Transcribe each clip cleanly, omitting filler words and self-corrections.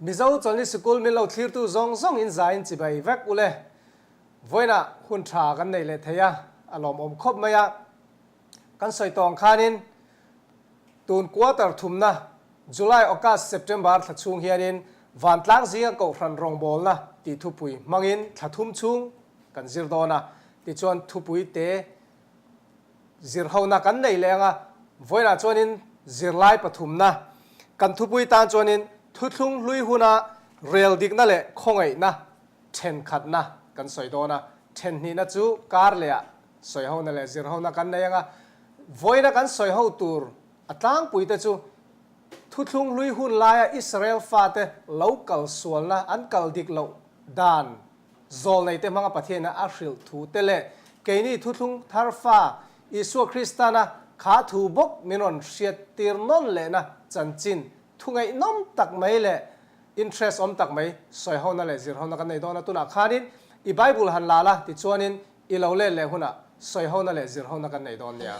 Mizo Chawlhni Sikul min lo thlirtu zawng zawng in zaiin chibai vek ule. Vawiinah hun tha kan nei leh thei a, a lawmawm khawp mai a. Kan sawi tawng khanin tun quarter thumna July, August, September thla chhung hianin vantlang zinga kohhran rawngbawlna tih thupui hmangin thla thum chhung kan zir dawn a, tichuan thupui te zirhona kan nei leh ang a, vawiinah chuanin zirlai pathumna kan thupui tan chuanin thuthlung hlui huna rel dikna leh khawngaihna thenkhatna kan sawi dawn a, thenhnihna chu kar lehah sawihona leh zirhona kan nei ang a, vawiina kan sawiho tur a tlangpui te chu thuthlung hlui hun laia Israel fate lo kal sualna an kal dik loh dan Zawlneite hmanga Pathianah a hrilh thu te leh keini thuthlung thar fa Isua Kristana kha thu bawk min rawn hriattir nawn lehna chanchin thu ngaihnawm tak mai leh interest awm tak mai sawihona leh zirhona kan nei dawn a. Tunah khanin i Bible han la la tichuanin I lo let leh hunah sawihona leh zirhona kan nei dawn nia.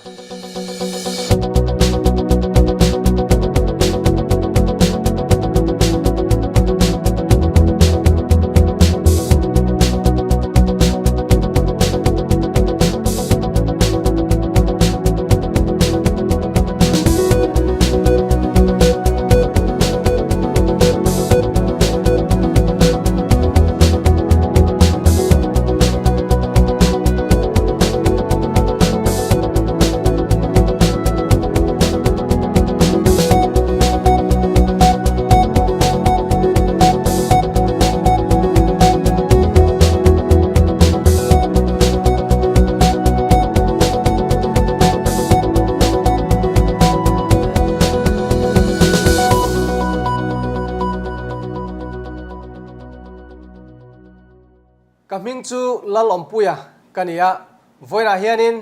Ka hming chu Lalawmpuia ka ni a, vawiinah hianin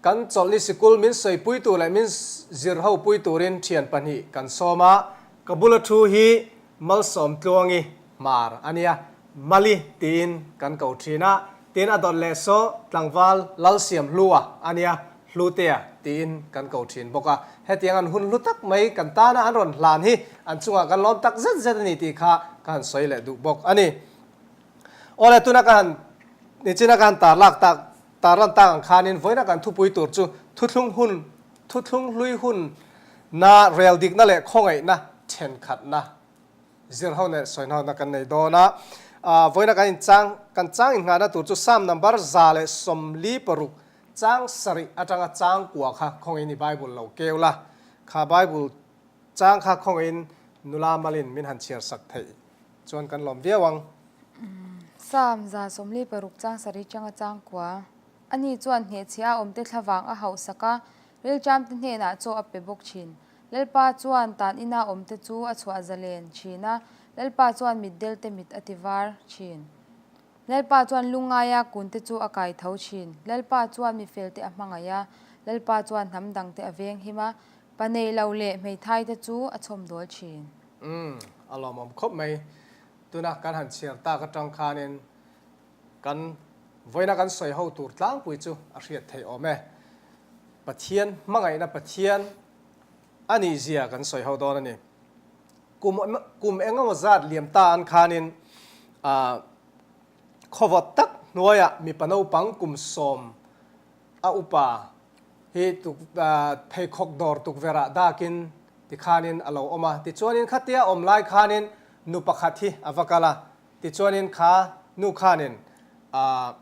kan chawlhni sikul min sawipui tur leh min zirhopui turin thian pahnih kan sawm a, ka bula thu hi Malsawmtluangi Hmar a nia, Mali tiin kan ko thin a, tin a dawt leh saw tlangval Lalsiamhlua a nia, Hlutea tiin kan ko thin bawk a, hetiang an hun hlu tak mai kan tana an rawn hlan hi an chungah kan lawm tak zet zet a ni tih kha ka han sawi leh duh bawk a ni. Awle tuna ka han nichina ka han tarlak tak tarlan tak ang khanin vawiina kan thupui tur chu thuthlung hun thuthlung hlui hun na rel dikna leh khawngaihna thenkhatna Zirho leh sawinhawna kan nei dawn a, vawiina kan inchang kan chang inngahna tur chu Psalm number 146 chang sarih atanga chang kua kha khawngin i Bible lo keu la, kha Bible chang kha khawngin nula malin min han chhiar sak theih chuan kan lawm viau ang. Psalm 146 chang sarih atanga chang kua, Ani chuan hnehchhiah a awmte thlavang a hauhsak a, rilṭamte hnenah chaw a pe bawk thin. Lalpa chuan tan ina awmte chu a chhuah zalen thin a, Lalpa chuan mitdelte mit a ti var thin. Lalpa chuan lungngaia kunte chu a kai tho thin. Lalpa chuan mifelte a hmangaih a, Lalpa chuan hnam dangte a veng him a, pa nei lo leh hmeithaite chu a chhawmdawl thin. Umm, a lawmawm khawp mai. Tuna kan han chhiar tak atang khanin kan vawiina kan sawi ho tur tlangpui chu a hriat theih awm e. Pathian hmangaihna Pathian a nih zia kan sawi ho dawn a ni. Kum kum eng emaw zat liam ta an khanin ah khawvawt tak hnuaiah mipa naupang kum sawm a upa hi tuk pheikhawk dawr tukverh ah dakin tikhanin a lo awm a. Tichuanin khatia awm lai khanin nu pakhat hi a va kal a. Tichuanin kha nu khanin ah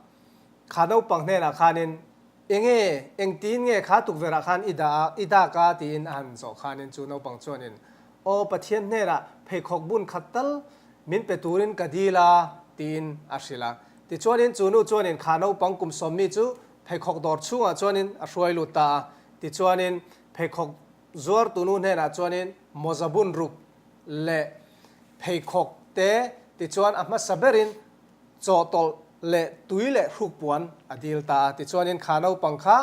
kha naupang hnenah khanin Enge, engtin nge kha tukverh ah khan i dah a, i dak a tiin a han zawh khanin chu naupang chuanin, Aw Pathian hnenah pheikhawk bun khat tal min pe turin ka dil a tiin a hrilh a. Tichuanin chu nu chuanin kha naupang kum sawmmi chu pheikhawk dawr chhungah chuanin a hruai lut ta a. Tichuanin pheikhawk zuartu nu hnenah chuanin mawza bun ruk leh pheikhawk te tichuan a hmasa berin Chawhtawlh leh tui leh hrukpuan a dil ta a. Tichuanin kha naupang kha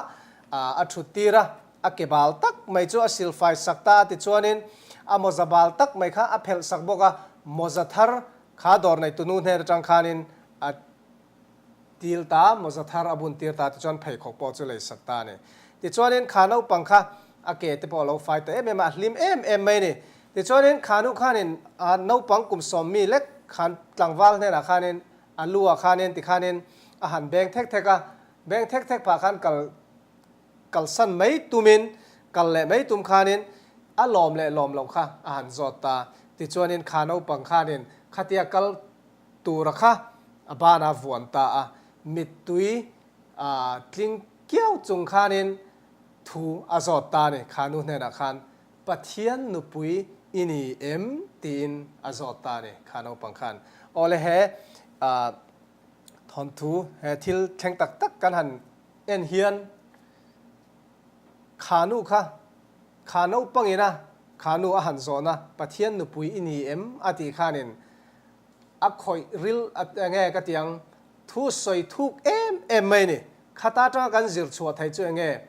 a thut tir a, a ke bal tak mai chu a silfai sak ta a. Tichuanin a mawza bal tak mai kha a phelh sak bawk a, mawza thar kha dawr nei tunu hnen atang khanin a dil ta, mawza thar a bun tir ta a, tichuan pheikhawk pawh chu lei sak ta a ni. Tichuanin kha naupang kha a ke te pawh a lo fai ta em em a, a hlim em em mai a ni. Tichuanin khanu khanin a naupang kum sawm mi lek khan tlangval hnenah khanin a lu ah khanin tikhanin a han beng thek thek a, beng thek thek phah khan kal kalsan mai tumin kal leh mai tum khanin a lawm leh lawm loh kha a han zawt ta. Tichuanin kha naupang khanin khatia kal tura kha a ban a vuan ta a, mittui a tling kiau chung khanin thu a zawt ta a ni. Kha nu hnenah khan Pathian nupui i ni em? tiin a zawt ta a ni. Kha naupang khan awle he thawnthu he thil thleng tak tak kan han en hian kha nu kha kha naupangina kha nu a han zawhna Pathian nupui i ni em? a tih khanin A khawih ril a enge ka ti ang, thu sawi thuk em em mai ni. Khata atanga kan zir chhuah thei chu enge?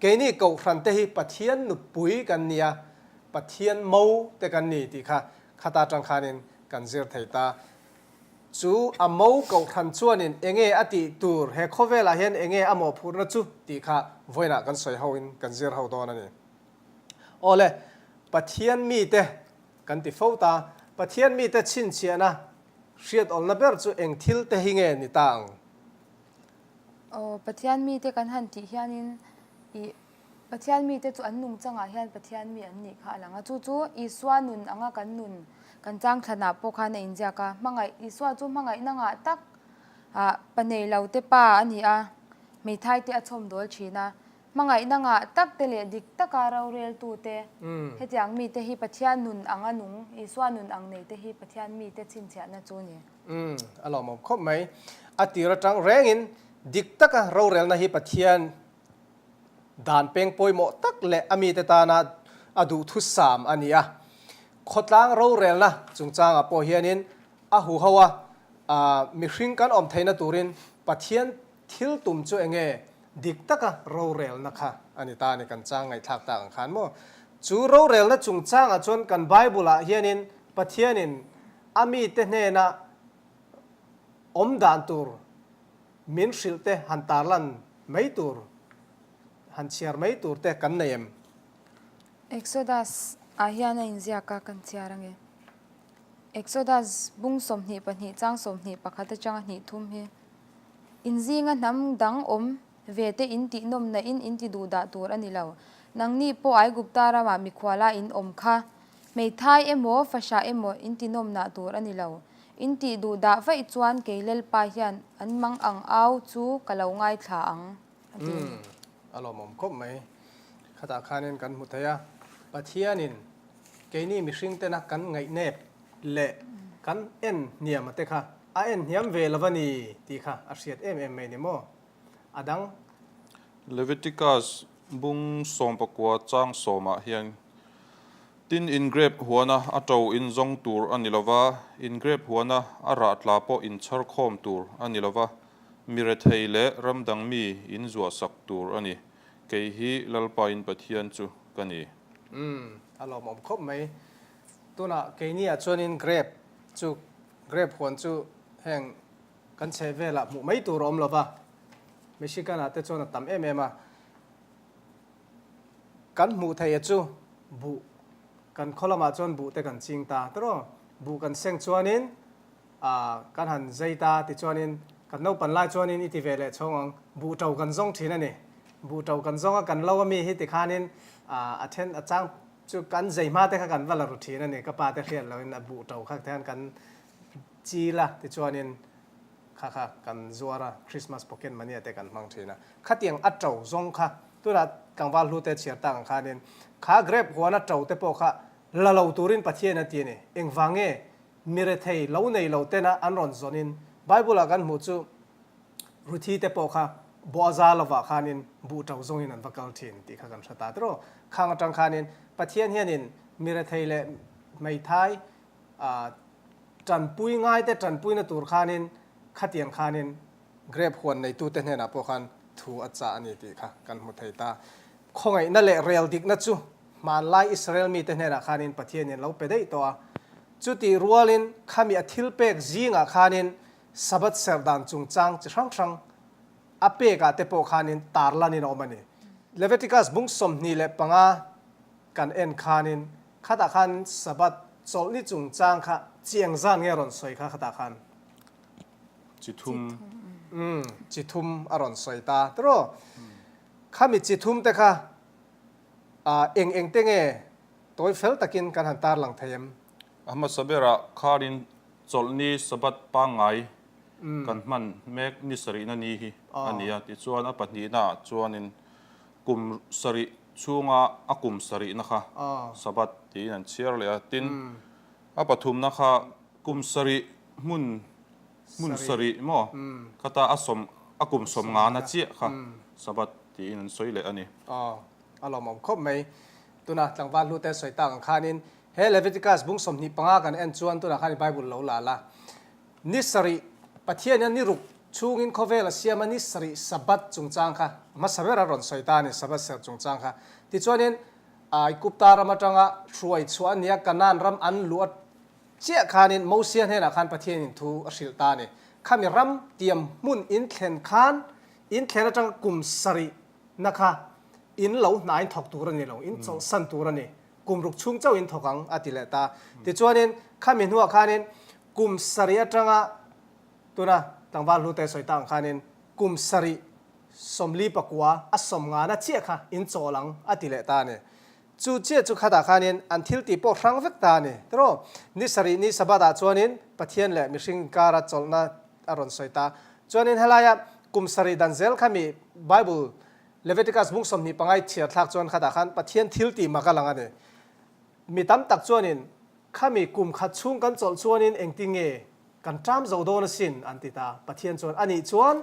Keini Kohhran te hi Pathian nupui kan nia, Pathian mo te kan ni tih kha khata atang khanin kan zir thei ta. Chu a mo Kohhran chuanin enge a tih tur, he khawvelah hian enge a mawhphurhna chu tih kha vawiinah kan sawi hoin kan zir ho dawn a ni. Awle, Pathian mite Kan ti fo ta, Pathian mite chhinchhiahna hriat awlna ber chu eng thil te hi nge ni ta ang? Aw, Pathian mite kan han tih hianin ih Pathian mite chu an nungchangah hian Pathian mi an nih kha a lang a. Chu chu Isua nun anga kan nun kan changthlanah pawh khan a inziak a. Hmangaih, Isua chu hmangaihna ngah tak ah pa nei lo te pa a ni a, hmeithai te a chhawm dawl thin a. Hmangaihna ngah tak te leh dik taka roreltu te, hetiang mite hi Pathian nun anga nung, Isua nun ang nei te hi Pathian mite chhinchhiahna chu a ni. Umm, a lawmawm khawp mai. A tir atang rengin dik taka rorelna hi Pathian dan peng pawimawh tak leh a mite tana a duhthusam a ni a. Khawtlang rorelna chungchangah pawh hianin a huho a, mihring kan awm theihna turin Pathian Thil tum chu enge dik taka rorelna kha a ni ta a ni, kan chang ngaihthlak tak ang khan maw? Chu rorelna chungchangah chuan kan Bible-ah hianin Pathianin a mite hnena awm dan tur min hrilh te han tarlan mai tur, han chhiar mai tur te kan nei em? Exodus ah hian a inziak a, kan chhiar ange. Exodus bung 22 chang 21 atanga hnih thum hi. In zinga hnam dang awm ve te in tih nawm na in in ti duh dah tur a ni lo. Nangni pawh Aigupta ramah mikhuala in awm kha. Hmeithai emaw fahrah emaw in ti nawm nah tur a ni lo. In tih duh dah vaih chuan kei Lalpa hian an mang ang au chu ka lo ngaithla ang, a ti a ni. Umm, a lawmawm khawp mai. Khatah khanin kan hmu thei a, Pathianin keini mihring tena kan ngaihnep leh kan en hniam a te kha a en hniam ve lo a ni tih kha a hriat em em mai ni maw? A dang. Leviticus bung 19 chang sawmah hian, Tin, in grep huana a to in zawng tur a ni lo va, in grep huana a rah tla pawh in chhar khawm tur a ni lo va, mi rethei leh ram dang mi in zuahsak tur a ni. Kei hi Lalpa in Pathian chu ka ni. Umm, a lawmawm khawp mai. Tunah keiniah chuanin grape chu grape huan chu heng kan chheh velah hmuh mai tur a awm lo va, Michigan ah te chuan a tam em em a. Kan hmuh theih a chu buh kan khaw lamah chuan buh te kan ching ta tawrh buh kan seng chuanin ah kan han zai ta tichuanin kan naupan lai chuanin i ti ve leh chhawng ang buh to kan zawng thin a ni. Buh to kan zawng a kan lo ami hi tikhanin ah a then a chang Chu kan zei hma te kha kan va la ru thin a ni, ka pa te hriat loin a buh to kha te hian kan chil a, tichuanin kha kha kan zuar a, Christmas pocket money te kan hmang thin a. Khatiang a to zawng kha tunah tlangval hlu te chhiar tak ang khanin kha grape huan a to te pawh kha la lo turin Pathian a ti a ni. Engvang nge mi rethei lo nei lo tena an rawn zawnin Bible ah kan hmuh chu Ruthi te pawh kha Boaza lovah khanin buh to zawngin an va kal thin tih kha kan hre ta tiraw. Khang atang khanin Pathian hianin mi rethei leh hmeithai tanpui ngaite tanpuina tur khanin khatiang khanin grape huan neitute hnenah pawh khan thu a chah a ni tih kha kan hmu thei ta. Khawngaihna leh rel dikna chu hmanlai Israel mite hnenah khanin Pathianin lo pe daih tawh a. Chutih rualin khami a thilpek zingah khanin Sabbath serh dan chungchang chi hrang hrang a pek ah te pawh khanin tarlanin a awm a ni. Leviticus bung 25 kan en khanin. Khatah khan Sabbath chawlhni chungchang kha chi eng zan nge rawn sawi kha khatah khan? Chi thum. Umm, chi thum a rawn sawi ta tiraw? Khami chi thum te kha eng eng te nge tawi fel takin kan han tarlang thei em? A hmasa berah kharin chawlhni Sabbath pangngai kan hman mek ni sarihna ni hi a ni a, tichuan a pahnihnaah chuanin kum sarih chhunga a kum sarihna kha Sabbath tiin an chhiar leh a, tin a pathumna kha kum sarih hmun hmun sarih maw khata a sawm a kum sawm ngana chiah kha Sabbath tiin an sawi leh a ni. Aw, a lawmawm khawp mai. Tuna tlangval hlute sawi tak ang khanin he Leviticus bung 25 kan en chuan tunah khan i Bible lo la la. Ni sarih, Pathian hian ni ruk chhungin khawvel a siam a, ni sarih Sabbath chungchang kha hmasa ber a rawn sawi ta a ni, Sabbath serh chungchang kha. Tichuanin Aigupta ram atanga hruai chhuah a nia, Kanaan ram an luh a chiah khanin Mosia hnenah khan Pathianin thu a hrilh ta a ni. Khami ram tiam hmun in thlen khan, in thlen atanga kum sarih na kha in lo hnaiin thawk tur a ni lo, in chawlhsan tur a ni. Kum ruk chhung chauh in thawk ang a ti leh ta. Tichuanin khami hnuah khanin kum sarih atanga tuna tlangval hlute sawi tak ang khanin kum sarih 49 a sawm ngana chiah kha in chawl ang a ti leh ta a ni. Chu chiah chu khatah khanin an thil tih pawh hrang vek ta a ni. Tiraw? Ni sarih ni Sabbath ah chuanin Pathian leh mihring inkara chawlhna a rawn sawi ta. Chuanin helaia kum sarih dan zel khami Bible Leviticus bung 25 i chhiar thlak chuan khatah khan Pathian thil tih mak a lang a ni. Mi tam tak chuanin khami kum khat chhung kan chawlh chuanin engtin nge kan ṭam zo dawn asin an ti ta. Pathian chuan anih chuan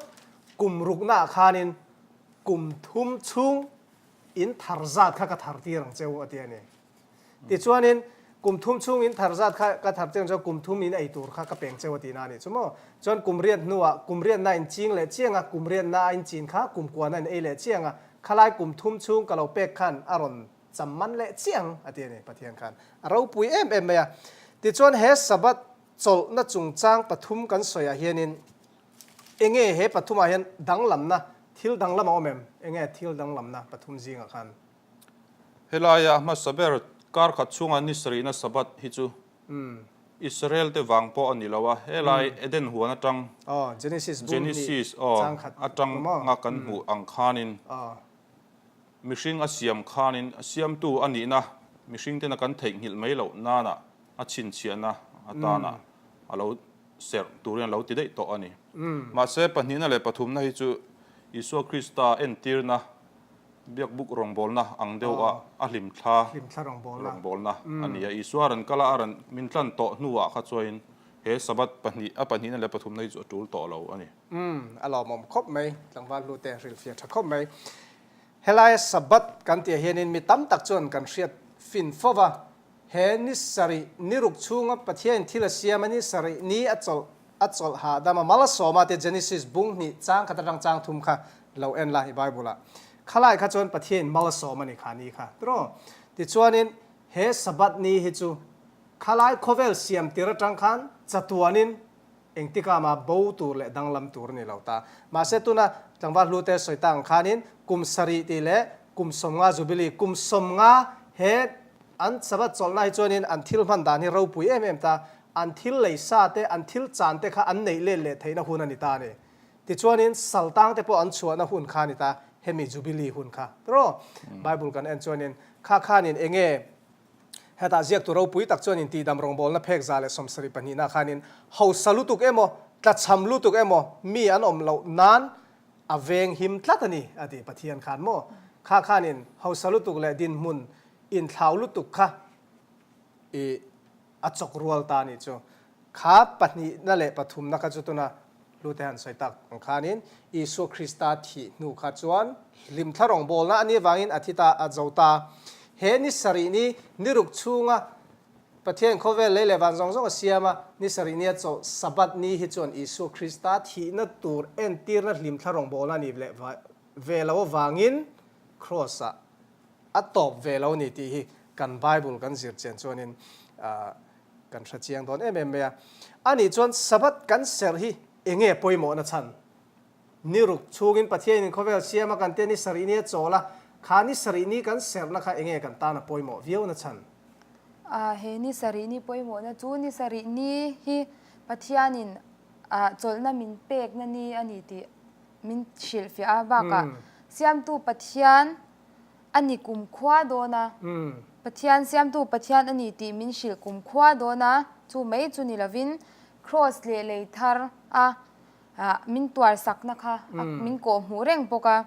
kum ruknaah khanin kum thum chhung in thar zat kha ka thar tir ang che u a ti a ni. Tichuanin, kum thum chhung in thar zat kha ka thar chiang chuan kum thum in ei tur kha ka peng cheu a tihna a nih chu maw? Chuan kum riat hnuah kum riatna in ching leh chiang a, kum riatna a in chin kha kum kuana in ei leh chiang a, khalai kum thum chhung ka lo pek khan a rawn cham man leh chiang a ti a ni Pathian khan. A ropui em em mai a. Tichuan he Sabbath chawlhna chungchang pathum kan sawiah hianin enge he pathumah hian danglamna thil danglam a awm em? Enge thil danglamna pathum zingah khan? Helaia hmasa ber kar khat chhunga ni sarihna Sabbath hi chu Israel te vang pawh a ni lo a, helai Eden huan atang, Genesis aw, atanga kan hmuh ang khanin mihring a siam khanin siamtu a nihna mihring tena kan theihnghilh mai loh nana a chhinchhiahna atana a lo serh turin a lo ti daih tawh a ni. Mahse pahnihna leh pathumna hi chu Isua Krista entirna Biakbuk rawngbawlna ang deuh a a hlimthla rawngbawlna a ni a. Isua rawn kal a, a rawn min tlan tawh hnuah kha chuain he Sabbath pahnih, a pahnihna leh pathumna hi chu a tul tawh lo a ni. Umm, a lawmawm khawp mai, tlangval hlute hrilhfiah tha khawp mai. Helaia Sabbath kan tih ah hianin mi tam tak chuan kan hriat fin fo va, he ni sarih ni ruk chhunga Pathianin thil a siam a, ni sarih ni a chawlh A chawlh hahdam a, mal a sawm a te Genesis bung hnih chang khat atang chang thum kha lo en la i Bible ah. Khalai kha chuan Pathiain mal a sawm a ni kha ni kha. Tiraw? Tichuanin he Sabbath ni hi chu khalai khawvel siam tir atang khan chatuanin engtikah mah bo tur leh danglam tur a ni lo ta. Mahse tuna tlangval hlu te sawi tak ang khanin kum sarih tih leh kum 50 Jubilee kum 50 he An Sabbath chawlhna hi chuanin an thil hman dan hi ropui em em ta, an thil lei sa te, an thil chan te kha an neih let leh theihna hun a ni ta a ni. Tichuanin saltang te pawh an chhuahna hun kha a ni ta, hemi Jubilee hun kha. Tiraw? Bible kan en chuanin kha khanin enge hetah ziaktu ropui tak chuanin tihdam rawngbawlna phek 172 nah khanin hausa lutuk emaw, tlachham lutuk emaw mi an awm loh nan a veng him tlat a ni a ti Pathian khan maw? Kha khanin hausa lutuk leh dinhmun Inthlau lutuk kha i a chawk rual ta nih chu. Kha pahnihna leh pathumna kha chu tuna hlute han sawi tak ang khanin Isua Krista thih hnu kha chuan hlimthla rawngbawlna a nih avangin a thi ta a zo ta. He ni sarih ni ni ruk chhunga Pathian khawvel lei leh van zawng zawng a siam a, ni sarih nia chawlh Sabbath ni hi chuan Isua Krista thihna tur entirna hlimthla rawngbawlna a nih leh ve lo avangin Kraws-ah A tawp ve lo ni tih hi kan Bible kan zir chian chuanin kan hre chiang dawn em em mai a. Anih chuan Sabbath kan serh hi enge pawimawhna chhan? Ni ruk chhungin Pathianin khawvel siam a kan tia ni sarih ni a chawl a, kha ni sarih ni kan serhna kha enge kan tan a pawimawh viau na chhan? A, he ni sarih ni pawimawhna chu ni sarih ni hi Pathianin ah chawlhna min pekna ni a ni tih min hrilhfiah a, bakah Siamtu Pathian a ni kumkhua dawn a, Pathian Siamtu Pathian a ni tih min hrilh kumkhua dawn a, chu mai chu ni lovin Kraws leh lei thar a min tuar sakna kha min kawh hmuh reng bawk a.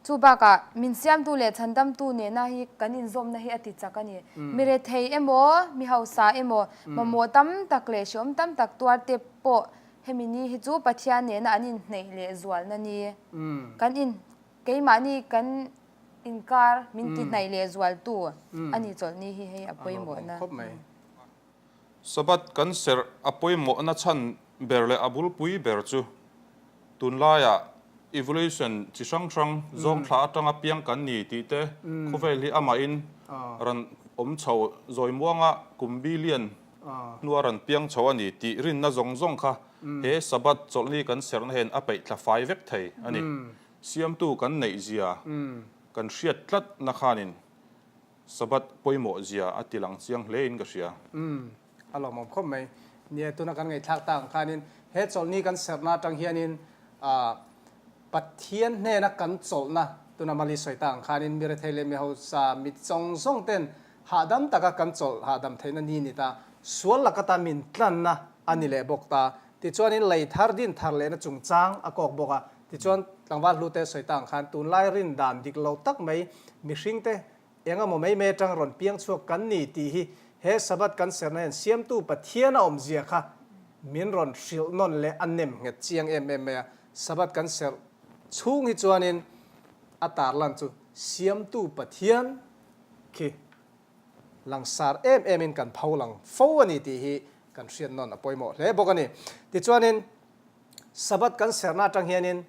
Chu bakah min siamtu leh chhandamtu nena hi kan inzawmna hi a ti chak a ni. Mi rethei emaw, mi hausa emaw, mamawh tam tak leh hreawm tam tak tuar te pawh hemi ni hi chu Pathian nena an inhneih leh zualna ni. Kan in keimahni kan inkar min ti hnaih leh zualtu a ni chawlhni hi hei a pawimawhna. Sabbath kan serh a pawimawhna chhan ber leh a bulpui ber chu tunlaiah evolution chi hrang hrang zawng thla atanga piang kan ni tih te khawvel hi amahin rawn awm chho zawi muanga kum billion hnua rawn piang chho a ni tih rinna zawng zawng kha he Sabbath chawlhni kan serhna hian a peih thla fai vek thei a ni. Siamtu kan neih zia kan hriat tlatna khanin Sabbath pawimawh zia a ti lang chiang hle in ka hria. Umm, a lawmawm khawp mai. Nia, tuna kan ngaihthlak tak ang khanin he chawlhni kan serhna atang hianin ah Pathian hnena kan chawlhna tuna Mali sawi tak ang khanin mi rethei leh mi hausa mi zawng zawng ten hahdam taka kan chawlh hahdam theihna ni ni ta, sual laka ta min tlanna a ni leh bawk ta. Tichuanin lei thar din thar lehna chungchang a kawk bawk a. Tichuan tlangval hlute sawi tak ang khan tunlai rin dan dik lo tak mai mihringte Eng emaw mai mai atang rawn piang chhuak kan ni tih hi he Sabbath kan serna hian Siamtu Pathian a awmzia kha min rawn hrilh nawn leh a nem nghet chiang em em mai a. Sabbath kan serh chhung hi chuanin a tarlan chu Siamtu Pathian khi langsar em emin kan pho lang fo a ni tih hi kan hriat nawn a pawimawh hle bawk a ni. Tichuanin Sabbath kan serhna atang hianin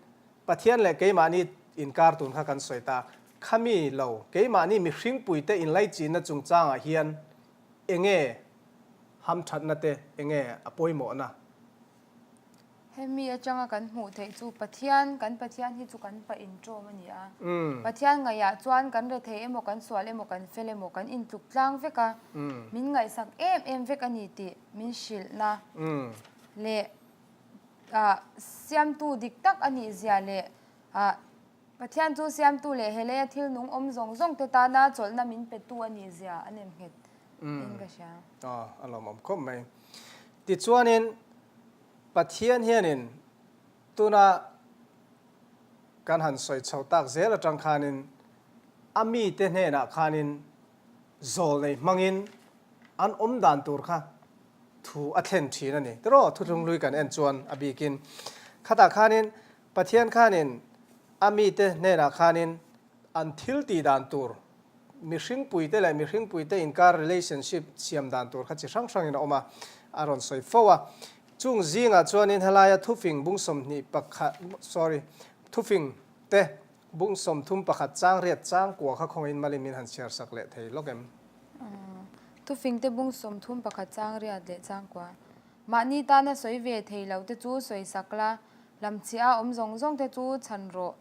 Pathian leh keimahni inkar tun kha kan sawi ta. Khami lo, keimahni mihringpuite inlaichinna chungchangah hian enge hamthatna te, enge a pawimawhna? Hemi atanga kan hmuh theih chu Pathian, kan Pathian hi chu kan pa inṭawm a ni a. Pathian ngaihah chuan kan rethei emaw, kan sual emaw, kan fel emaw, kan intluk tlang vek a, min ngaihsak em em vek a ni tih min hrilhna leh siamtu dik tak a nih zia leh Pathian chu siamtu leh he leia thil nung awm zawng zawng te tana chawlhna min petu a nih zia a nem nghet in ka hria. Aw, a lawmawm khawp mai. Tichuanin Pathian hianin tuna kan han sawi chho tak zel atang khanin a mite hnenah khanin zawl nei hmangin an awm dan tur kha thu a thlen thin a ni. Tiraw, thuthlung hlui kan en chuan a bikin khatah khanin Pathian khanin a mite hnenah khanin an thil tih dan tur, mihringpuite leh mihringpuite inkar relationship siam dan tur kha chi hrang hrangin a awm a, a rawn sawi fo a. Chung zingah chuanin helaia thufing bung 21, sorry, thufing te bung 31 chang riat chang kua kha khawngin Malin min han chhiar sak leh thei lawk em? Thufing te bung 31 chang riat leh chang kua. Mahni tana sawi ve thei lo te chu sawi sak la, lamchhiah a awm zawng zawng te chu chhan rawh.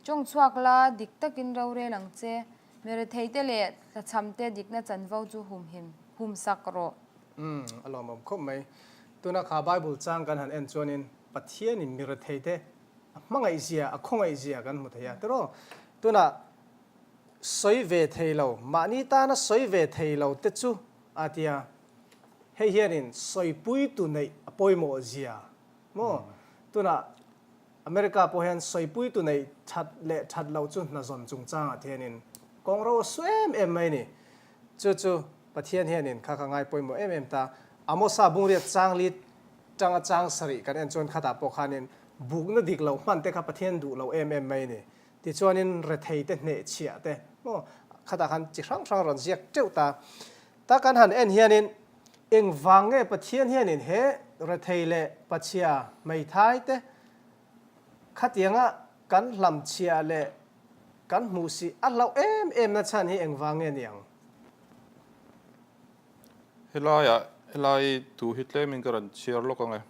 Chawng chhuak la, dik takin rorel ang che. Mi rethei te leh tlachham te dikna chanvo chu humhim, hum sak rawh. Umm, a lawmawm khawp mai. Tuna kha Bible chang kan han en chuanin Pathianin mi rethei te a hmangaihzia, a khawngaihzia kan hmu thei a. Tiraw? Tuna sawi ve thei lo, mahni tana sawi ve thei lo te chu a tia. Hei hianin sawipuitu neih a pawimawh zia maw? Tunah America pawh hian sawipuitu neih that leh that loh chu hna zawn chungchangah te hianin kawng ro a su em em mai a ni. Chu chu Pathian hianin kha kha ngai pawimawh em em ta. Amosa bungriat changli tanga chang sarih kan en chuan khatah pawh khanin bukna dik loh hman te kha Pathian duh loh em em mai a ni. Tichuanin rethei te hnehchhiah te maw khatah khan chi hrang hrang rawn ziak teuh ta. Ta kan han en hianin engvang nge Pathian hianin he rethei leh pachhia hmeithai te khatianga kan hlamchhiah leh kan hmuhsih a hlauh em em na chhan hi engvang nge ni ang? Helaiah helai thu hi tlemin ka rawn chhiar lawk ang e.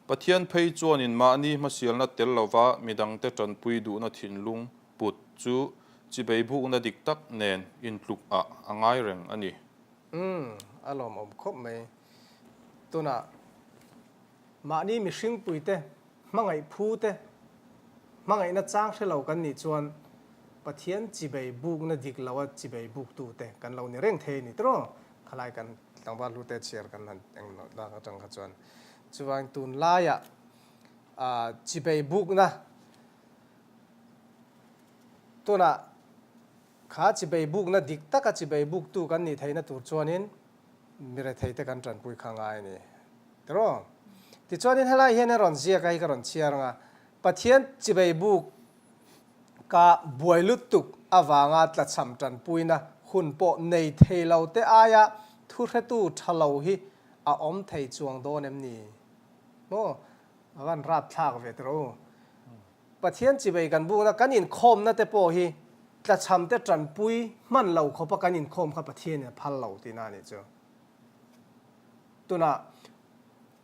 Pathian phei chuanin mahni hmasialna tel lova midangte tanpui duhna thinlung put chu chibeibukna dik tak nen intluk ah a ngai reng a ni. Umm, a lawmawm khawp mai. Tunah mahni mihringpuite hmangaih phu te, hmangaihna chang hre lo kan nih chuan Pathian chibei bukna dik lo a chibei buktu te kan lo ni reng thei a ni tiraw? Khalai kan tlangval hlute chhiar kan han eng loh dak atang kha chuan chuvangin tunlaiah chibei bukna tunah kha chibei bukna dik taka chibei buktu kan nih theihna tur chuanin mi retheite kan tanpui kha ngai a ni tiraw? Tichuanin helai hian a rawn ziak a hi ka rawn chhiar ang a, Pathian chibei buk ka buai lutuk avanga tlachham tanpuina hun pawh nei thei lo te aia thuhretu tha lo hi a awm thei chuang dawn em ni? Maw? A van rapthlak ve tiraw u. Pathian chibei kan bukna kan inkhawmna te pawh hi tlachham te tanpui hman lo khawpa kan inkhawm kha Pathianin a phal lo tihna a nih chu. Tunah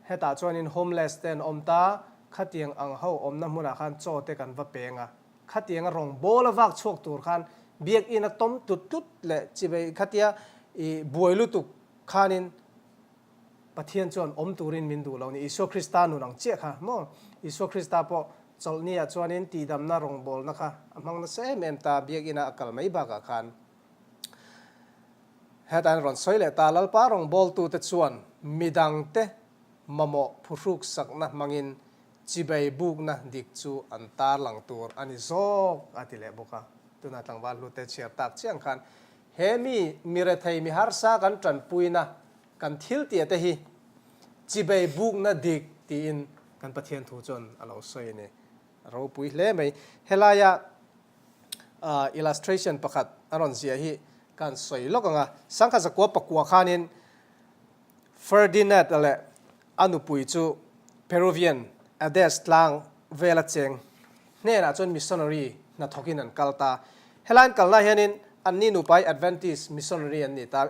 hetah chuanin homeless te an awm ta, khatiang ang ho awmna hmunah khan chaw te kan va peng a, khatianga rawngbawl a vak chhuak tur khan biakinn a tawm tlut tlut leh chibei khatia i buai lutuk khanin Pathian chuan awm turin min duh lo ni. Isua Krista nun ang chiah kha maw? Isua Krista pawh chawlhni ah chuanin tihdamna rawngbawlna kha a hmang nasa em em ta, biakinn ah a kal mai bakah khan. Hetah hian rawn sawi leh ta, Lalpa rawngbawltute chuan midangte mamawh phuhruksakna hmangin chibei bukna dik chu an tarlang tur a ni zawk a ti leh bawk a. Tunah tlangval hlute chhiar tak chiang khan he mi mi rethei mi harsa kan tanpuina Kan thil tia te hi chibei bukna dik tiin kan Pathian thu chuan a lo sawi a ni. A ropui hle mai. Helaia illustration pakhat a rawn ziah hi kan sawi lawk ang a. Sangkha zakua pakua khanin Ferdinand-a leh a nupui chu Peruvian Andes tlang vela cheng hnenah chuan missionary hnathawkin an kal ta. Helai an kalna hianin anni nupa hi Adventist missionary an ni ta.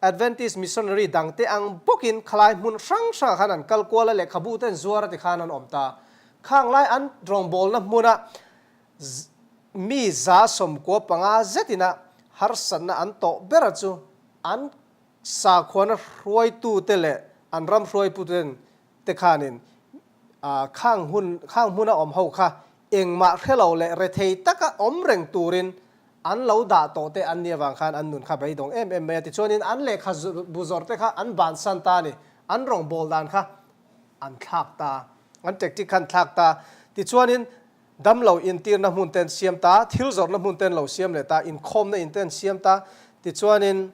Adventist missionary dangte ang bawkin khalai hmun hrang hrangah khan an kal kual a, lehkhabu te an zuar a ti khan an awm ta. Khang lai an rawngbawlna hmuna mi 195 zetina harsatna an tawh bera chu an sakhuana hruaitute leh an ram hruaiputen te khanin khang hun khang hmuna awm ho kha engmah hrelo leh rethei taka awm reng turin An lo dah tawh te an nih avang khan an nun kha beidawng em em mai a, tichuanin an lehkha bu zawrh te kha an bansan ta a ni, an rawngbâwl dan kha an thlak ta, an tactic kha an thlak ta, tichuanin damlo intirna hmun te an siam ta, thil zawrhna hmun te an lo siam leh ta, inkhawmna in te an siam ta, tichuanin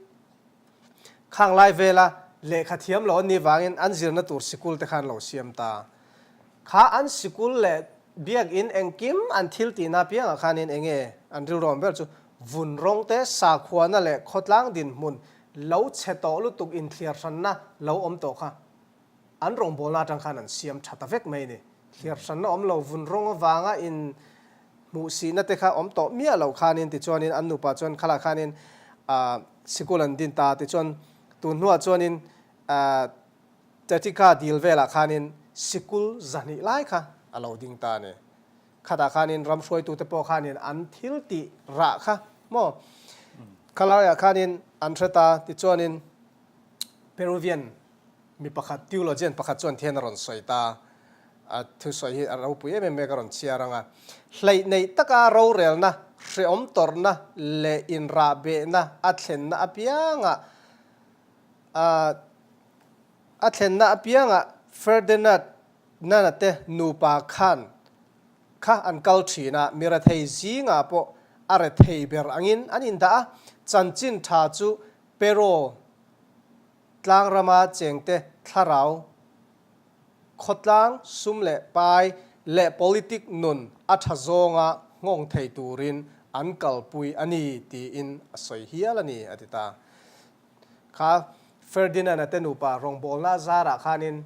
khang lai vela lehkha thiam lo an nih vangin an zirna tur sikul te kha an lo siam ta. Kha an sikul leh biakinn engkim an thil tihna apiangah khanin eng nge an rilruam ber chu vun rawng te, sakhuana leh khawtlang dinhmun lo chhe tawh lutuk inthliar hranna lo awm tawh kha an rawngbawlna atang khan an siam tha ta vek mai a ni. Thliar hranna awm lo vun rawng avanga in hmuhsihna te kha awm tawh miah loh khanin tichuanin an nupa chuan khalah khanin sikul an din ta tichuan tun hnuah chuanin Tatika dil velah khanin sikul zahnih lai kha a lo ding ta a ni. Khatah khanin ram hruaitute pawh khanin an thil tih rah kha maw khalaiah khanin an hre ta. Tichuanin Peruvian mi pakhat, theologian pakhat chuan thian a rawn sawi ta. A thusawi hi a ropui em em mai ka rawn chhiar ang a. Hleih neih taka rorelna, hreawm tawrhna leh inrahbehna a thlenna apiangah a A thlenna apiangah Ferdinand Nana te nupa khan kha an kal thin a, mi rethei zingah pawh a rethei ber angin an indah a, chanchin tha chu Pero tlangrama chengte thlarau, khawtlang, sum leh pai leh politic nun a tha zawnga nghawng thei turin an kalpui a ni tiin a sawi hial a ni, a ti ta. Kha Ferdinand-a te nupa rawngbawlna zarah khanin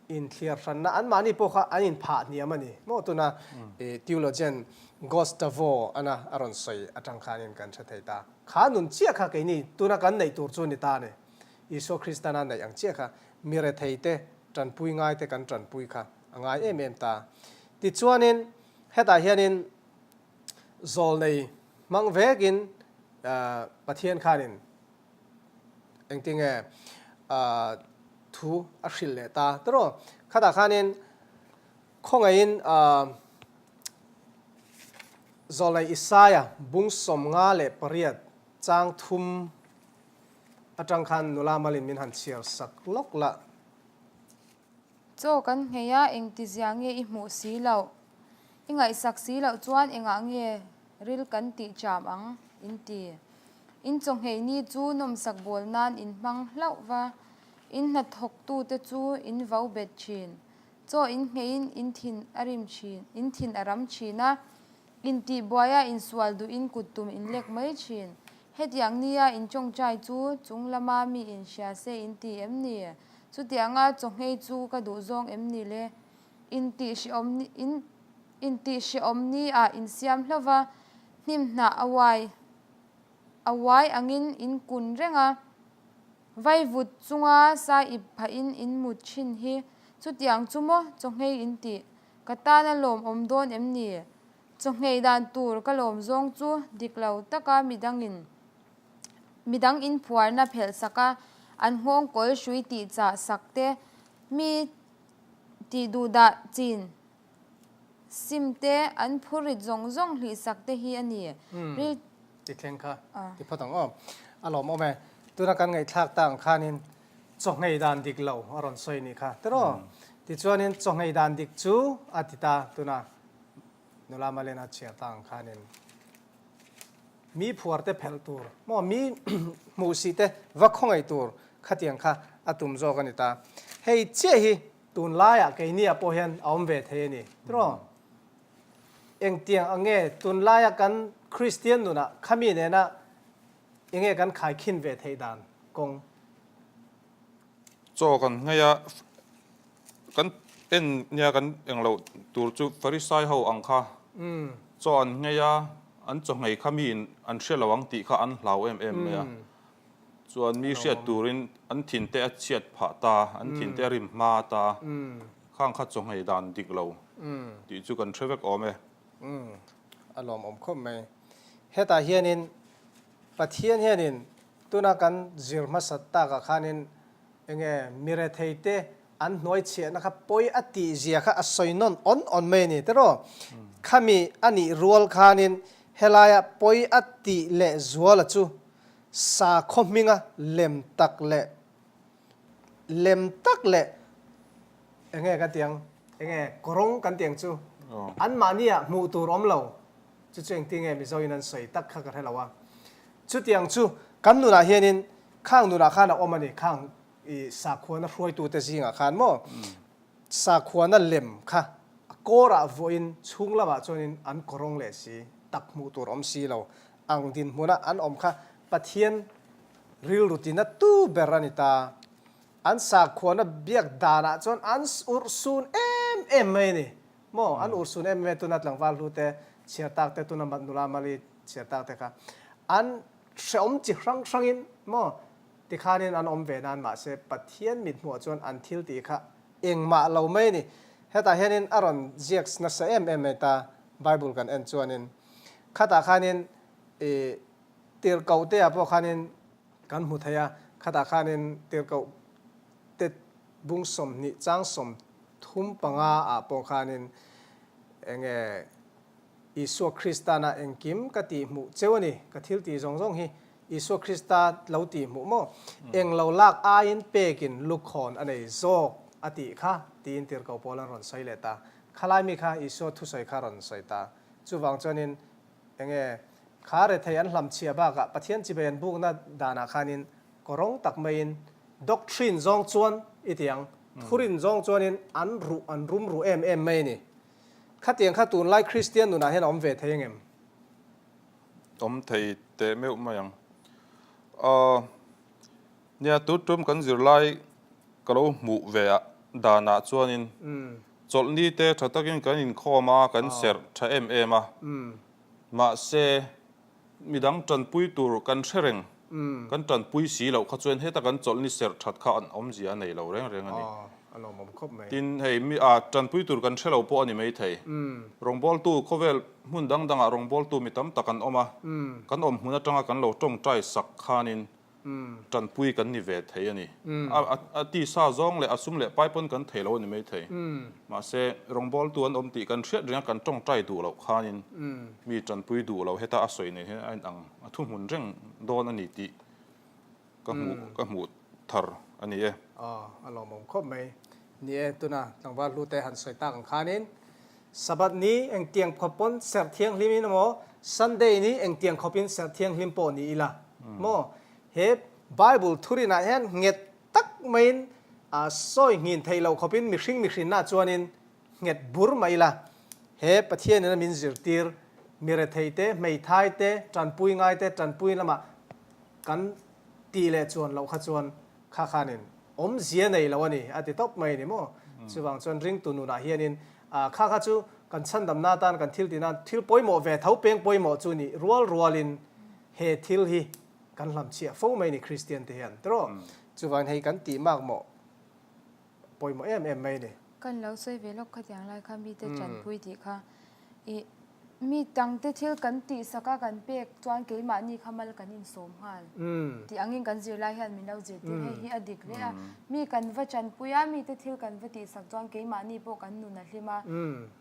inthliar hranna anmahni pawh kha an inphah hniam a ni maw? Tuna theologian Gustavo ana a rawn sawi atang khanin kan hre thei ta. Kha nun chiah kha keini tuna kan neih tur chu ni ta a ni. Isua Kristana neih ang chiah kha mi rethei te tanpui ngai te kan tanpui kha a ngai em em ta. Tichuanin hetah hianin zawlnei hmang vekin Pathian khanin. Engtinge thu a hrilh leh ta tiraw? Khatah khanin khawngaihin Zawlei Isaia bung 58 chang thum atang khan nula malin min han chhiar sak lawk la. Chaw kan nghei a, engtizia nge i hmuh si loh? I ngaihsak si loh chuan engah nge ril kan tih cham ang? In ti. In chaw nghei ni chu nawmsak bawl nan in hmang hlauh va, in hnathawktute chu in vo bet thin. Chaw in ngheiin in thin a rim thin, in thin a ram thin a, in tihbuaia insual duhin kuttum in lek mai thin. Hetiang nia in tawngtai chu chung lama mi in hria se in ti em ni? Chutianga chawnghei chu ka duh zawng em ni le? In tih hrehawm ni in in tih hrehawm ni ah in siam hlauh va, hnim hnah a uai a uai angin in kun reng a, vaivut chunga sai ip phahin in mut thin hi chutiang chu maw chawnghei in tih ka tan a lawmawm dawn em ni? Chawhmeh dan tur ka lawm zawng chu dik lo taka midangin midang inphuarna phelh sak a, an nghawng kawl hrui tih chah sak te, mi tih duh dah chin sim te, an phurrit zawng zawng hlih sak te hi a ni. Ril. Ti thleng kha ti phawt ang aw. A lawmawm e. Tuna kan ngaihthlak ta ang khanin chawhmeh dan dik lo a rawn sawi nih kha tiraw? Tichuanin chawhmeh dan dik chu a ti ta tuna. Nula Malena chhiar ta ang khanin mi phuar te phelh tur maw mi hmuh sih te va khawngaih tur khatiang kha a tum zawk a ni ta. Hei chiah hi tunlaiah keiniah pawh hian a awm ve thei a ni tiraw? Engtiang ang nge tunlaia kan Kristian nunah khami nena enge kan khaikhin ve theih dan kawng? Chaw kan nghei a, kan en nia kan eng loh tur chu Farisai ho ang kha chaw an nghei a, an chaw nghei kha miin an hre lo ang tih kha an hlau em em mai a. Chuan mi hriat turin an thin te a chhiat phah ta, an thin te a rim hma ta, khang kha chaw nghei dan dik lo tih chu kan hre vek awm e. A lawmawm khawp mai. Hetah hianin Pathian hianin Tuna kan zir hmasat takah khanin enge mirethei te an hnuai chhiahna kha pawi a tih zia kha a sawi nawn awn awn mai a ni tiraw? Khami a nih rual khanin helaia pawi a tih leh zuala chu sakhaw hminga lem tak leh lem tak leh enge kan ti ang enge kawrawng kan ti ang chu anmahniah hmuh tur awm lo Chu chu engtin nge Mizo in an sawi tak kha ka hre lo a. Chutiang chu kan nunah hianin khang nunah khan a awm a ni, khang i sakhuana hruaitute zingah khan maw sakhuana lem kha a kawrah vuahin chhung lamah chuanin an kawrawng leh si tak hmuh tur awm si lo ang dinhmuna an awm kha Pathian rilru tina tu ber a ni ta. An sakhuana biak danah chuan an urhsun em em mai a ni. Maw, an urhsun em em e tuna tlangval hlu te, chhiar tak te, tuna nula mali chhiar tak te kha an hrehawm chi hrang hrangin maw tikhanin an awm ve nan mahse Pathian mithmuhah chuan an thil tih kha engmah lo mai a ni. Hetah hianin a rawn ziak nasa em em mai ta Bible kan en chuanin khatah khanin ih tirhkoh te ah pawh khanin kan hmu thei a, khatah khanin tirhkoh te bung 20 chang 35 ah pawh khanin enge Isua Kristana engkim ka tih hmuh cheu a ni, ka thil tih zawng zawng hi Isua Krista lo tih hmuh maw? Eng lo lak aiin pekin lukhawn a nei zawk a tih kha tiin tirhkoh pawl an rawn sawi leh ta. Khalai mi kha Isua thusawi kha rawn sawi ta. Chuvang chuanin enge kha rethei an hlamchhiah bakah Pathian chibai an bukna danah khanin Kawrawng tak maiin doctrine zawng chuan i ti ang, thurin zawng chuanin an ruh an rum ruh em em mai a ni. Khatiang kha tunlai Kristian nunah hian a awm ve thei angem? Awm thei teh meuh mai ang. Aw, nia tut tum kan zirlai ka lo hmuh ve a danah chuanin chawlhni te tha takin kan inkhawm a, kan serh tha em em a, mahse, Midang tanpui tur kan hre reng, kan tanpui si loh kha chuan heta kan chawlhni serh that kha an awmzia a nei lo reng reng a ni. Tin, hei mi a tanpui tur kan hre lo pawh a ni maithei. Rawngbawltu khawvel hmun dang dangah rawngbawltu mi tam tak an awm a, kan awm hmun atanga kan lo tawngtai sak khanin. Tanpui kan ni ve thei a ni. A tisa zawng leh a sum leh pai pawn kan thei lo a ni mai thei. Mahse, rawngbawltu an awm tih kan hriat reng a, kan tawngtai duh loh khanin mi tanpui duh lo heta a sawi nen hian a inang a thuhmun reng dawn a ni tih ka hmuh ka hmuh thar a ni e. Aw, a lawmawm khawp mai. Ni e, tuna tlangval hlu te han sawi tak ang khanin Sabbath ni engtiang khawp pawn serh thianghlim in emaw Sunday ni engtiang khawp in serh thianghlim pawh ni ila maw? He Bible thurinah hian nghet tak maiin sawi nghin theih loh khawpin mihring mihrinna chuanin nghet bur mai ila. He Pathianin a min zirtir mi rethei te, hmeithai te, tanpui ngai te, tanpui lamah kan tih leh chuan loh kha chuan kha khanin awmzia nei lo a ni a ti tawp mai a ni maw? Chuvang chuan ringtu nunah hianin kha kha chu kan chhandamna atan kan thil tihna thil pawimawh ve tho peng pawimawh chu nih rual rualin he thil hi kan hlamchhiah fo mai a ni Kristian te hian tiraw? Chuvangin hei kan tih mak mawh pawimawh em em mai a ni. Kan lo sawi ve lawk khatiang lai kha mite tanpui tih kha ih mi tangte thil kan tihsak a kan pek chuan keimahni kha mal kan insawm nghal tih angin kan zirlai hian min lo zirtir hei hi a dik hle a mi kan va tanpui a mite thil kan va tihsak chuan keimahni pawh kan nun a hlim a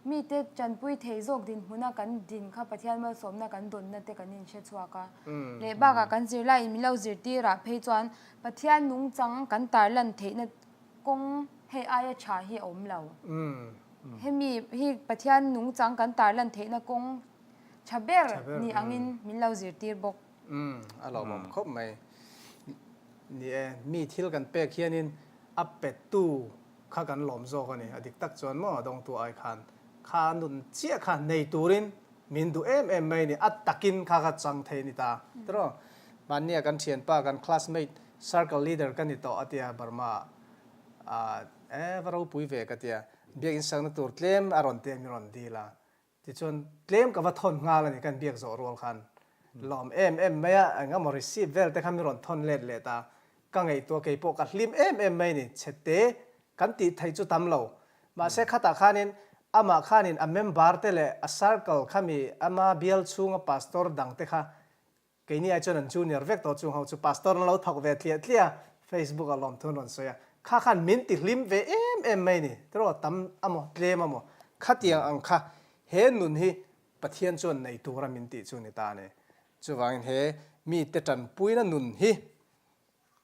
mite tanpui thei zawk dinhmuna kan din kha Pathian malsawmna kan dawnna te kan inhre chhuak a leh bakah kan zirlaiin min lo zirtir ah phei chuan Pathian nungchang kan tarlan theihna kawng hei aia tha hi a awm lo. Hemi hi Pathian nungchang kan tarlan theihna kawng tha ber ni angin min lo zirtir bawk. A lawmawm khawp mai. Ni e, mi thil kan pek hianin a pettu kha kan lawm zawk a ni. A dik tak chuan maw a dawngtu ai khan kha nun chiah kha nei turin Min duh em em mai ni, a takin kha ka chang thei ni ta. Tiraw? Mahnia kan thianpa, kan classmate, circle leader ka ni tawh a tia Burma ah. E, va ropui ve ka tia. Biakin sakna tur tlem a rawn tia mi rawn dil a. Tichuan tlem ka va thawn nghal a ni kan biak zawh rual khan. Lawm em em mai a, eng emaw receipt vel te kha mi rawn thawn let let a. Ka ngaihtuah kei pawh ka hlim em em mai ni, chhete kan tih theih chu tam lo. Mahse khatah khanin amah khanin a member te leh a circle khami ama bial chhunga pastor dang te kha keini ai chuan an junior vek tawh chung ho chu pastor an lo thawk ve tliah tliah a, Facebook ah lawmthu an rawn sawi a, kha khan min ti hlim ve em em mai ni, tiraw tam amaw tlem amaw khatiang ang kha he nun hi Pathian chuan nei tura min tih chu ni ta a ni. Chuvangin he mite tanpuina nun hi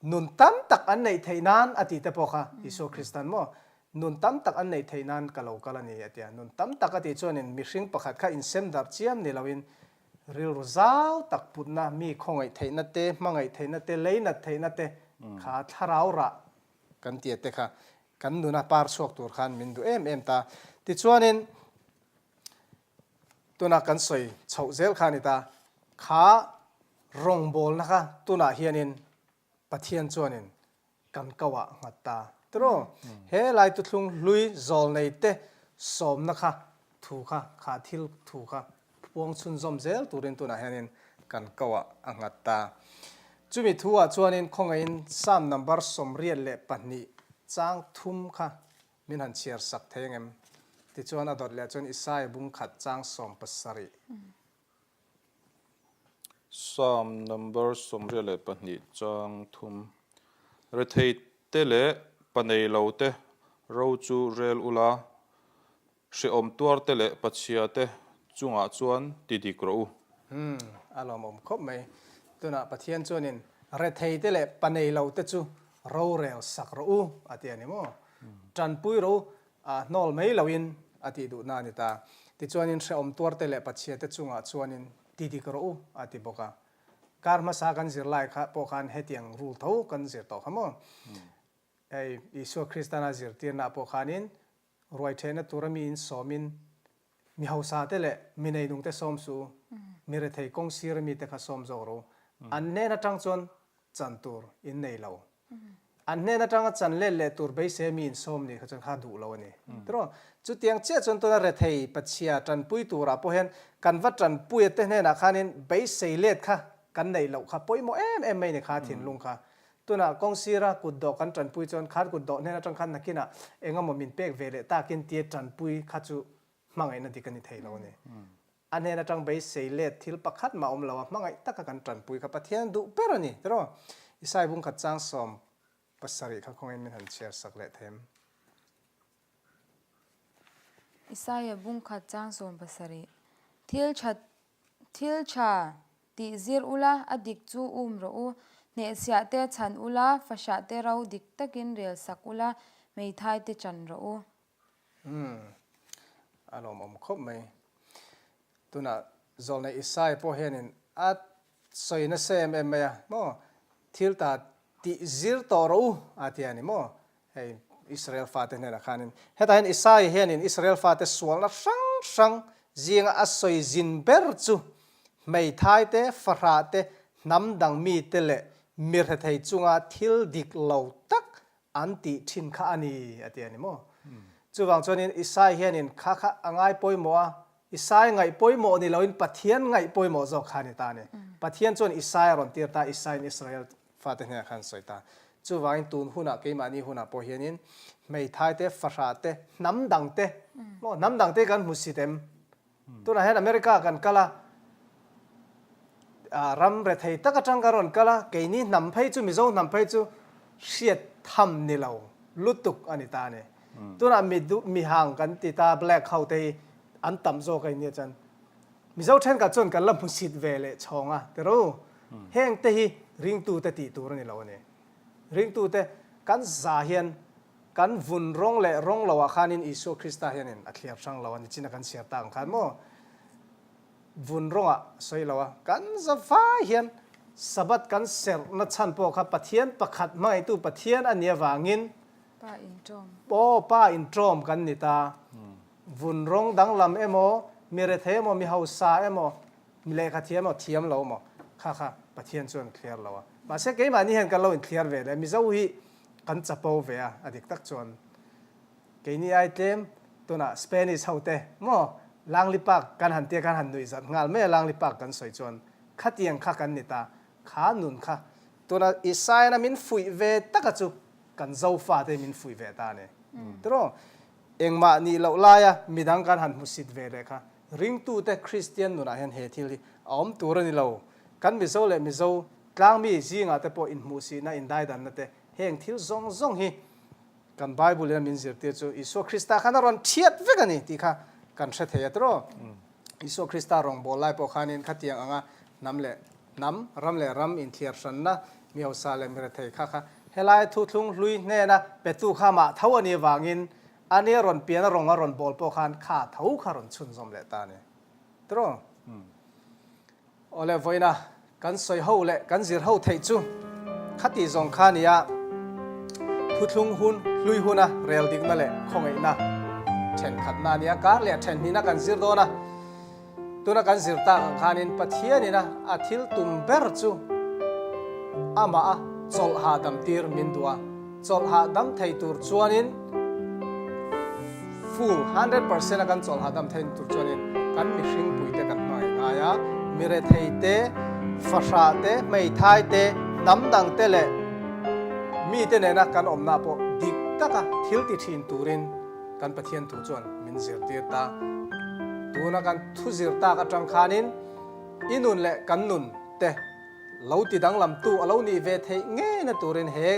Nun tam tak an neih theih nan a tih te pawh kha Isua Kristan maw nun tam tak an neih theih nan ka lo kal a ni a ti a. Nun tam tak a tih chuanin mihring pakhat kha insem darh chiam ni loin rilru zau tak putna, mi khawngaih theihna te, hmangaih theihna te, leinat theihna te kha thlarau rah kan ti a te kha kan nuna par chhuak tur khan min duh em em ta. Tichuanin tuna kan sawi chhoh zel kha a ni ta. Kha Rawngbawlna kha tunah hianin Pathian chuanin kan koh ah nghat ta. Tiraw? He lai tuthlung hlui zawlnei te sawmna kha thu kha, kha thil thu kha puang chhunzawm zel turin tunah hianin kan koh ah a nghat ta. Chumi thu ah chuanin khawngaihin Psalm number 82 chang thum kha min han chhiar sak thei angem? Tichuan a dawt leh chuan Isaiah bung khat chang 17. Psalm number 82 chang thum. Rethei te leh panei lo te ro chu rel ula, hrehawm tuar te leh pachhia te chungah chuan ti dik rawh u. Umm, a lawmawm khawp mai. Tunah Pathian chuanin rethei te leh panei lo te chu rorel sak rawh u a ti a ni maw? Tanpui rawh u, A hnawl mai loin a tih duhna a ni ta. Tichuanin hrehawm tuarte leh Pathiate chungah chuanin ti dik rawh u a ti bawk a. Kar hmasa kan zir lai kha pawh khan hetiang rul tho kan zir tawh kha maw? Hei Isua Kristana zirtirnaah pawh khanin ruai thehna tura mi in sawmin mi hausate leh mi neinungte sawm suh u, mi rethei kawng sira mite kha sawm zawk rawh u. An hnen atang chuan chan tur in nei lo. An hnen atanga chan let leh tur beisei mi insawm nih kha chuan kha duh lo a ni. Tiraw? Chutiang chiah chuan tuna rethei pachhia tanpui turah pawh hian kan va tanpuia te hnenah khanin beisei let kha kan neih loh kha pawimawh em em mai ni kha thinlung kha. Tunah kawng sira kutdawh kan tanpui chuan khan kutdawh hnen atang khan nakinah engemaw min pek ve leh takin tia tanpui kha chu hmangaihna dik a ni thei lo a ni. A hnen atang beisei let thil pakhat mah awm lo a, hmangaih taka kan tanpui kha Pathian duh ber a ni, tiraw? Isai bungkhat chang 17 kha khawngin min han chhiar sak leh them. Isaiah bungkhat chang 17. Thil tha thil tha tih zir ula, a dik chu um rawh u. Hnehchhiah te chhan ula, fahrah te ro dik takin rel sak ula, hmeithai te chan rawh u. Umm, a lawmawm khawp mai. Tunah Zawlnei Isaiah pawh hianin a sawi nasa em em mai a, maw? Thil ta tih zir tawh rawh u a ti a ni maw? Hei Israel fate hnenah khanin hetah hian Isaiah hianin Israel fate sualna hrang hrang zinga a sawi zin ber chu hmeithai te, fahrah te, hnam dang mite leh mirhethei chunga thil dik lo tak an tih thin kha a ni a ti a ni maw? Chuvang chuanin Isaiah hianin kha kha a ngai pawimawh a, Isaiah ngaih pawimawh ni loin Pathian ngaih pawimawh zawk kha a ni ta a ni. Pathian chuan Isaiah a rawn tir ta, Isaiah-in Israel fate hnenah khan sawi ta. Chuvangin tun hunah keimahni hunah pawh hianin hmeithai te, fahrah te, hnam dang te, maw hnam dang te kan hmu sit em? Tunah hian America kan kal a, ram rethei tak atang kan rawn kal a, keini hnam phei chu Mizo hnam phei chu hriat tham ni lo lutuk a ni ta a ni. Tunah mi duh mi hang kan ti ta black ho te hi an tam zawk a innia chuan Mizo thenkhat chuan kan la hmu sit ve leh chhawng a ti ro. Heng te hi ringtu te tih tur a ni lo a ni. Ringtu te kan za hian kan vun rawng leh rawng lo ah khanin Isua Krista hianin a thliar hrang lo a ni chin a kan chhiar tak ang khan maw vun rawngah sawi lo a kan za vai hian Sabbath kan serhna chhan pawh kha Pathian pakhat hmangaihtu Pathian a nih avangin Pa inṭawm. Aw pa inṭawm kan ni ta. Vun rawng danglam emaw, mi rethei emaw, mi hausa emaw, mi lehkha thiam emaw, thiam lo emaw kha kha Pathian chuan a thliar lo a. Mahse keimahni hian kan lo inthliar ve leh Mizo hi kan chapo ve a, a dik tak chuan keini ai tlem tunah Spanish ho te maw Langley Park kan han tia kan han nuih zat nghal mai a Langley Park kan sawi chuan khatiang kha kan ni ta, kha nun kha tuna Isaiah-na min fuih ve taka chu kan Zofa te min fuih ve ta a ni. Tiraw? Engmah nih loh laia midang kan han hmusit ve leh kha ringtute Kristian nunah hian he thil hi a awm tur a ni lo. Kan Mizo leh Mizo tlangmi zingah te pawh inhmuhsihna, indaidanna te heng thil zawng zawng hi kan Bible in a min zirtir chu Isua Krista khan a rawn thiat vek a ni tih kha kan hre thei a tiraw? Isua Krista rawngbâwl lai pawh khanin khatiang anga hnam leh hnam, ram leh ram inthiar hranna, mi hausa leh mi rethei kha kha helai thuthlung hlui hnena petu kha mah tho a nih avangin a nia rawn pian a rawng a rawn bawl pawh khan kha tho kha rawn chhunzawm leh ta a ni. Tiraw? Awle vawiina kan sawi ho leh kan zir ho theih chu khati zawng kha nia thuthlung hun hlui huna rel dikna leh khawngaihna thenkhatna a nia kar leh thenhnihna kan zir dawn a. Tuna kan zir tak ang khanin Pathianina a thil tum ber chu amah a chawlh hahdam tir min duh a, chawlh hahdam thei tur chuanin full 100% a kan chawlh hahdam thei tur chuanin kan mihring puite kan hmangaih ngai a, mi rethei te, fahrah te, hmeithai te, hnam dang te leh mite nena kan awmna pawh dik taka thil ti thin turin Kan Pathian thu chuan min zirtir ta. Tuna kan thu zir tak atang khanin i nun leh kan nun te lo ti danglamtu a lo nih ve theih ngeina turin he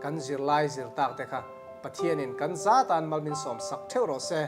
kan zirlai zir tak te kha Pathianin kan zatan mal min sawm sak theuh rawh se.